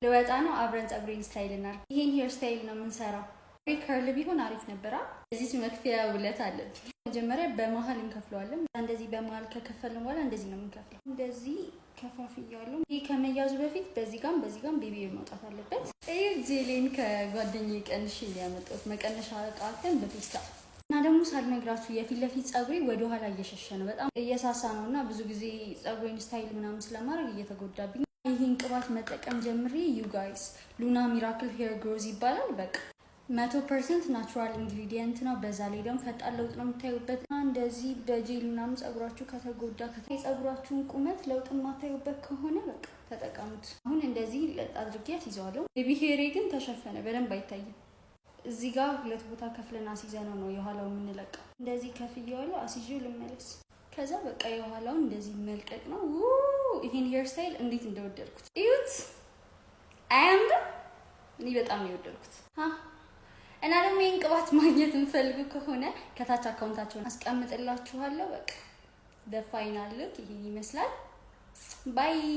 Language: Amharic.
ልወጣ ነው። አብረን ፀጉሬን style እናድርግ። ይሄን hair style ነው የምንሰራው። Curl ቢሆን አሪፍ ነበራ። እዚች መክፈያ ውለት አለብኝ። መጀመሪያ በመሀል እንከፍለዋለን። እንደዚህ በመሀል ከከፈልን በኋላ እንደዚህ ነው የምንከፍለው። እንደዚህ ከፋፍያለሁ። ይህ ከመያዙ በፊት በዚህ ጋም በዚህ ጋም baby መውጣት አለበት። ይህ ጄሌን ከጓደኛዬ ቀንሼ ያመጣሁት መቀነሻ እቃ አተን በፌስታል። እና ደግሞ ሳልነግራችሁ የፊት ለፊት ፀጉሬ ወደኋላ እየሸሸ ነው። በጣም እየሳሳ ነው እና ብዙ ጊዜ ፀጉሬን style ምናምን ስለማድረግ እየተጎዳብኝ ይህን ቅባት መጠቀም ጀምሬ you guys፣ ሉና Miracle Hair Growth ይባላል። በቃ 100% natural ingredient ነው። በዛ ላይ ደግሞ ፈጣን ለውጥ ነው የምታዩበት። እንደዚህ በጄል ምናምን ፀጉራችሁ ከተጎዳ፣ የፀጉራችሁን ቁመት ለውጥ የማታዩበት ከሆነ በቃ ተጠቀሙት። አሁን እንደዚህ አድርጌ አስይዘዋለሁ። Baby hair ኤ ግን ተሸፈነ፣ በደንብ አይታይም። እዚህ ጋር ሁለት ቦታ ከፍለን አስይዘነው ነው የኋላው የምንለቀው። እንደዚህ ከፍዬዋለሁ፣ አስይዤው ልመለስ። ከዛ በቃ የኋላውን እንደዚህ መልቀቅ ነው። ይሄን hair style እንዴት እንደወደድኩት እዩት። አያምርም? እኔ በጣም ነው የወደድኩት። እና ደግሞ ይህን ቅባት ማግኘት የምፈልጉ ከሆነ ከታች account ኣቸውን አስቀምጥላችኋለሁ። በቃ በ final look ይሄን ይመስላል። Bye.